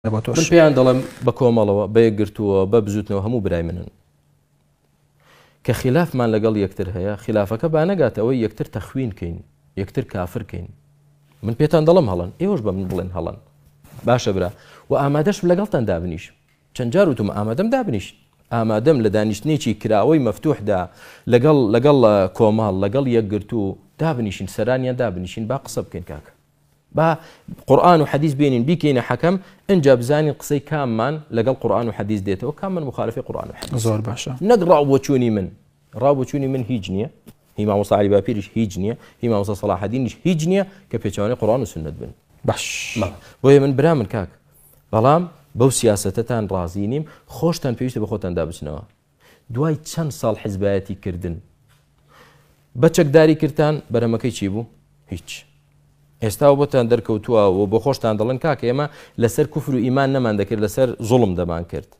بۆ تۆش. من پێیان دەڵێم بە کۆمەڵەوە، بە یەکگرتووەوە، بە بزووتنەوە هەموو برای منن. کە خیلافمان لەگەڵ یەکتر هەیە، خیلافەکە با نەگاتە ئەوەی یەکتر تەخوین کەین، یەکتر کافر کەین. من پێتان دەڵێم هەڵەن، ئێوەش بە من بڵێن هەڵەن. باشە برا، و ئامادەشم لەگەڵتان دابنیشم. چەند جار وتومە ئامادەم دابنیشن. ئامادەم لە دانیشتنێکی کراوەی مەفتوحدا لەگەڵ لەگەڵ کۆمەڵ، لەگەڵ یەکگرتوو دابنیشین، سەرانیان دابنیشین، با قسە بکەین کاکە. با قورئان و حەدیس بێنین بیکەینە حەکەم ئینجا بزانین قسەی کاممان لەگەڵ قورئان و حەدیس دێتەوە کاممان مخالفەی قورئان و حەدیس. زۆر باشە. نەک ڕا و بۆچوونی من، ڕا و بۆچوونی من هیچ نییە، هی مامۆستا عەلی باپیریش هیچ نییە، هی مامۆستا سەڵاحەدینیش هیچ نییە کە پێچەوانەی قورئان و سوننەت بن. باش. بەڵێ بۆیە من برامن کاک، بەڵام بەو سیاسەتەتان ڕازی نیم، خۆشتان پێویستە بە خۆتاندا بچنەوە. دوای چەند ساڵ حزبایەتی کردن بە چەکداری کردتان بەرهەمەکەی چی بوو؟ هیچ. ئێستا بۆتان دەرکەوتووە و بۆ خۆشتان دەڵێن کاکە ئێمە لەسەر کوفر و ئیمان نەمان دەکرد لەسەر زوڵم دەمان کرد.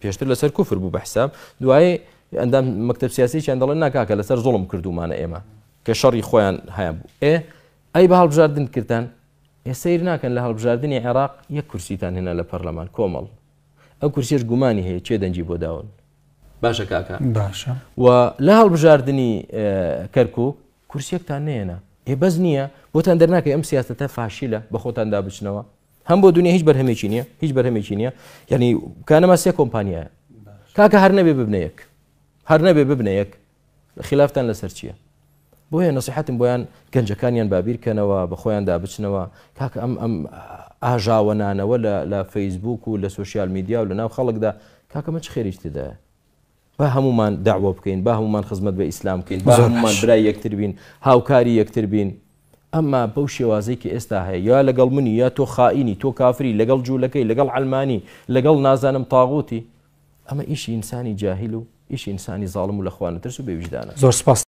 پێشتر لەسەر کوفر بوو بە حساب، دوایی ئەندام مەکتەب سیاسییان دەڵێن نا کاکە لەسەر زوڵم کردوومانە ئێمە کە شەڕی خۆیان هەیان بوو. ئێ ئەی بە هەڵبژاردن کردتان؟ ئێ سەیر ناکەن لە هەڵبژاردنی عێراق یەک کورسیتان هێنا لە پەرلەمان کۆمەڵ. ئەو کورسیەش گومانی هەیە کێ دەنگی بۆ داون. باشە کاکە. باشە. و لە هەڵبژاردنی کەرکوک کورسیەکتان نەیەنا. ئێ بەس نییە؟ بۆتان دەرناکەی ئەم سیاسەتە فاشیلە بە خۆتاندا بچنەوە؟ هەم بۆ دنیا هیچ بەرهەمێکی نییە، هیچ بەرهەمێکی نییە. یعنی کانەما سێ کۆمپانیایە. کاکە هەر نەبێ ببنە یەک. هەر نەبێ ببنە یەک. خیلافتان لەسەر چییە؟ بۆیە نەسیحەتم بۆیان گەنجەکانیان با بیرکەنەوە بە خۆیاندا بچنەوە کاکە ئەم ئەم ئاژاوەنانەوە لە لە فەیسبوک و لە سوسیال میدیا و لە ناو خەڵکدا کاکە من چ خێریش تێدایە با هەمومان داوە بکەین با هەمومان خزمەت بە ئیسلام بکەین با هەمومان برای یەکتر بین هاوکاری یەکتر بین ئەمما بەو شێوازەی کە ئێستا هەیە یا لەگەڵ منی یا تۆ خائینی تۆ کافری لەگەڵ جوولەکەی لەگەڵ عەلمانی لەگەڵ نازانم تاغوتی ئەمە ئیشی ئینسانی جاهیل و ئیشی ئینسانی زاڵم و لە خوا نەترس و بێ ویژدانە. زۆر سوپاس.